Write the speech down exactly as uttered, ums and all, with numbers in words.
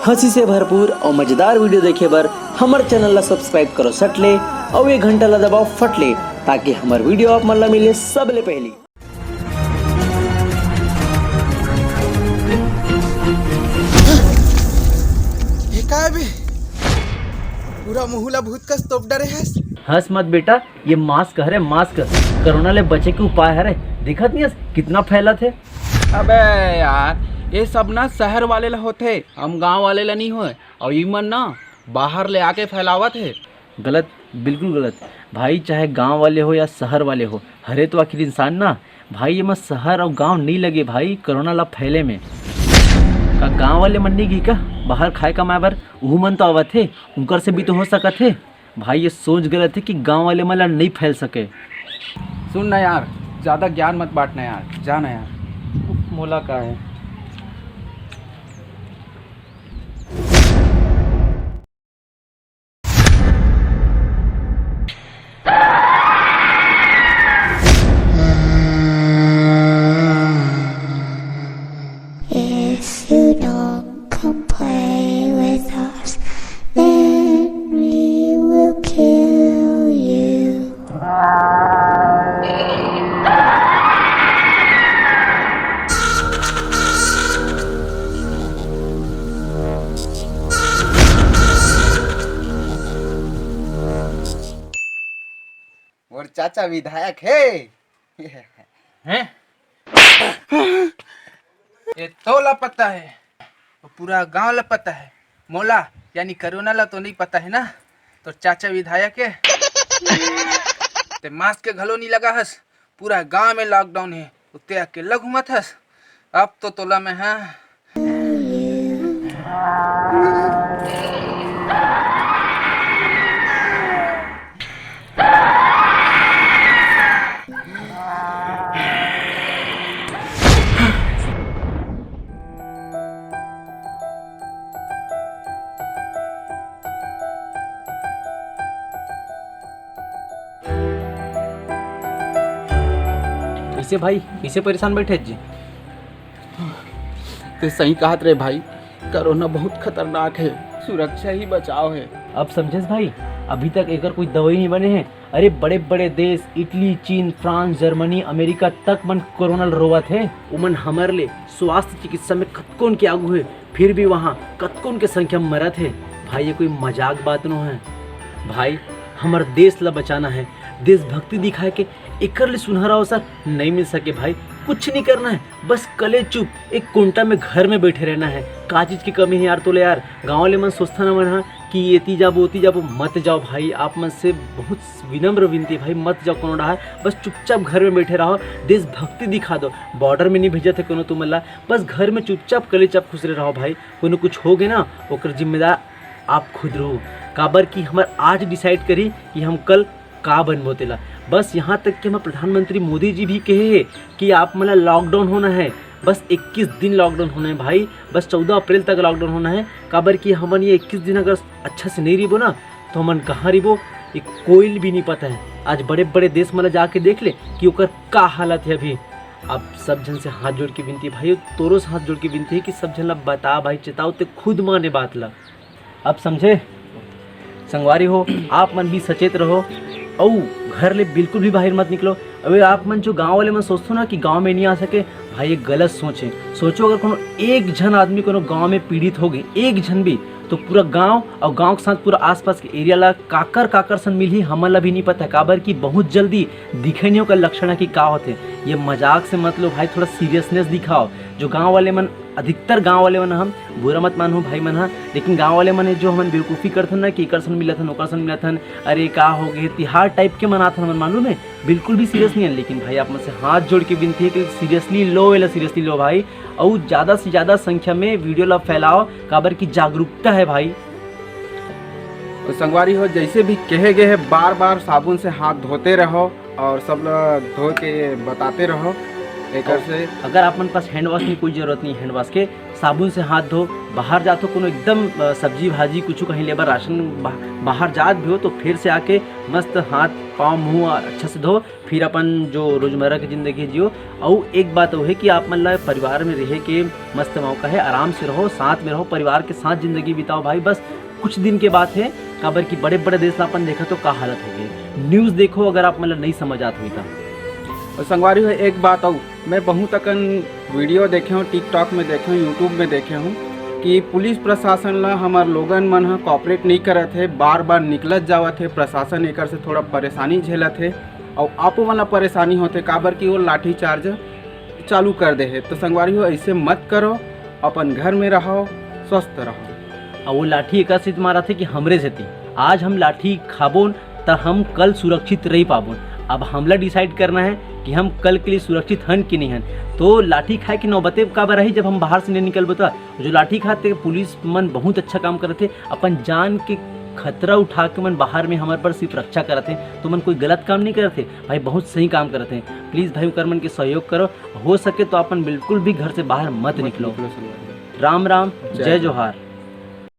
हंसी से भरपूर और मजेदार वीडियो देखे बर हमर चैनल ला सब्सक्राइब करो सट ले और ये घंटा ला दबाओ फट ले, ताकि हमर वीडियो आप मन ला मिले सबले पहली। ये का है बे? पूरा मुंह ला भूत कस तोप डरे हस। हंस मत बेटा, ये मास्क हरे, मास्क। कोरोना ले बचे के उपाय हरे। दिखत नहीं हस कितना फैलत हे? अबे यार, ये सब ना शहर वाले ला होथे, हम गांव वाले ला नहीं होए। और इमन ना बाहर ले आके फैलावत हे। गलत, बिल्कुल गलत। भाई, चाहे गांव वाले हो या शहर वाले हो, हरे तो आखिर इंसान ना। भाई, एमा शहर और गांव नहीं लगे भाई, कोरोना ला फैले में। का गांव वाले मन नहीं गी का बाहर खाए कमाए बर? उहू मन तो आवत हे, उनकर से भी तो हो सकत हे। भाई, ये सोच गलत हे कि गांव वाले मन ला नहीं फैल सके। सुन ना यार, ज्यादा ज्ञान मत बांट ना यार, जा ना यार। मोला का है? If you don't come play with us, then we will kill you. मोर चाचा विधायक हे। हैं? ये तोला पता है, वो पूरा गांव ला पता है। मोला यानी कोरोना ला तो नहीं पता है ना, तो चाचा विधायक है। ते मास्क के घलो नहीं लगा हस, पूरा गांव में लॉकडाउन है, उत्ते अकेला घूमत हस। अब तो तोला मैं, हाँ। कैसे भाई, कैसे परेशान बैठे जी? ते सही कहत रे भाई, कोरोना बहुत खतरनाक है, सुरक्षा ही बचाव है। अब समझेस भाई, अभी तक एकर कोई दवाई नहीं बने है। अरे बड़े बड़े देश इटली, चीन, फ्रांस, जर्मनी, अमेरिका तक मन कोरोना ल रोवत है। उमन हमर ले स्वास्थ्य चिकित्सा में कतकोन के आगू है, फिर भी वहाँ कतकोन के संख्या मरत है। भाई ये कोई मजाक बात नो है। भाई हमर देश ला बचाना है, देशभक्ति दिखाए के एकर ले सुनहरा अवसर नहीं मिल सके भाई। कुछ नहीं करना है, बस कले चुप एक कोंटा में घर में बैठे रहना है। का चीज की कमी है यार तोले यार? गाँव ले मन सोचथन हमन हा कि एती जाबो ओती जाबो, मत जाओ भाई। आप मन से बहुत विनम्र विनती है भाई, मत जाओ कोनो डहार, बस चुपचाप घर में बैठे रहो, देशभक्ति दिखा दो। बॉर्डर में नहीं भेजत है कोनो तुमन ला, बस घर में चुपचाप कले चुप खुसरे रहो भाई। कोनो कुछ हो गए ना, ओकर जिम्मेदार आप खुद रहो। काबर कि हमर आज डिसाइड करी कि हम कल का बनबो तेला। बस यहाँ तक कि हमर प्रधानमंत्री मोदी जी भी कहे है कि आप मन ला लॉकडाउन होना है, बस इक्कीस दिन लॉकडाउन होना है भाई, बस चौदह अप्रैल तक लॉकडाउन होना है। काबर कि हमन ये इक्कीस दिन अगर अच्छा से नहीं रहिबो ना, तो हमन कहाँ रहिबो, ये कोई भी नहीं पता है। आज बड़े बड़े देश मन ला जाके देख ले कि ओकर का हालत है अभी। आप सब झन से हाथ जोड़ के विनती है भाई, तोरो से हाथ जोड़ के विनती है कि सब झन ला बता भाई, चेताओ ते खुद माने बात ला। अब समझे संगवारी हो, आप मन भी सचेत रहो, अउ घर ले बिल्कुल भी बाहर मत निकलो। अबे आप मन जो गांव वाले मन सोचथो ना कि गांव में नहीं आ सके, भाई ये गलत सोच है। सोचो अगर कोनो एक झन आदमी कोनो गांव में पीड़ित हो गए, एक झन भी, तो पूरा गांव और गांव के साथ पूरा आसपास के एरिया ला काकर काकर सन मिलही, हमन ला भी नहीं पता, काबर कि बहुत जल्दी दिखे नहीं ओकर लक्षण है कि का होथे। ये मजाक से मत लो भाई, थोड़ा सीरियसनेस दिखाओ। जो गांव वाले मन, अधिकतर गांव वाले मन, हम बुरा मत मानहु भाई मन हा, लेकिन गांव वाले मन जो हमन बेवकूफी करथन ना कि एकर सन मिलथन, ओकर सन मिलथन, अरे का हो गए, तिहार टाइप के मनाथन हमन, मालूम है, बिल्कुल भी सीरियस नहीं है। लेकिन भाई आप मन से हाथ जोड़ के विनती है कि सीरियसली लो, एला सीरियसली लो भाई, अउ ज्यादा से ज्यादा संख्या में वीडियो ला फैलाओ, काबर की जागरूकता है भाई। तो संगवारी हो, जैसे भी कहे गए है, बार बार साबुन से हाथ धोते रहो और सब ला धो के बताते रहो। एकर से अगर आप मन पास हैंड वॉश नहीं, कोई जरूरत नहीं हैंड वॉश के, साबुन से हाथ धो। बाहर जात हो कोनो एकदम, अ, सब्जी भाजी कुछ कहीं लेबर राशन बा-, बाहर जात भी हो तो फिर से आके मस्त हाथ पाँव मुंह अच्छा से धो, फिर अपन जो रोजमर्रा की जिंदगी जियो। अउ एक बात वो है कि आप मन ला परिवार में रहे के मस्त मौका है, आराम से रहो, साथ में रहो, परिवार के साथ जिंदगी बिताओ भाई। बस कुछ दिन के बात है, काबर कि बड़े बड़े देश ला अपन देखा तो का हालत हो गई। न्यूज़ देखो अगर आप मन ला नहीं समझ आत हुई था। और संगवारी हो एक बात और, मैं बहुत अकन वीडियो देखे हूँ, टिकटॉक में देखे हूँ, यूट्यूब में देखे हूँ कि पुलिस प्रशासन ला हमर लोगन मन ह कॉपरेट नहीं करत है, बार बार निकलत जावत है। प्रशासन एकर से थोड़ा परेशानी झेलत है और आपो मन ला परेशानी होते, काबर कि वो लाठी चार्ज चालू कर दे है। तो संगवारी हो, ऐसे मत करो, अपन घर में रहो, स्वस्थ रहो। अब वो लाठी एकर सेती मारत है कि हमरे सेती आज हम लाठी खाबोन त हम कल सुरक्षित रह पाबोन। अब हमला डिसाइड करना है कि हम कल के लिए सुरक्षित हन कि नहीं हन। तो लाठी खाए के नौबते काबर रही जब हम बाहर से नहीं निकलबो त। जो लाठी खाते पुलिस मन बहुत अच्छा काम करत है, अपन जान के खतरा उठा के मन बाहर में हमर पर सिर्फ रक्षा करत है, तो मन कोई गलत काम नहीं करत है भाई, बहुत सही काम करत है। प्लीज भाई ओकर मन के सहयोग करो, हो सके तो अपन बिल्कुल भी घर से बाहर मत निकलो। राम राम, जय जय जोहार।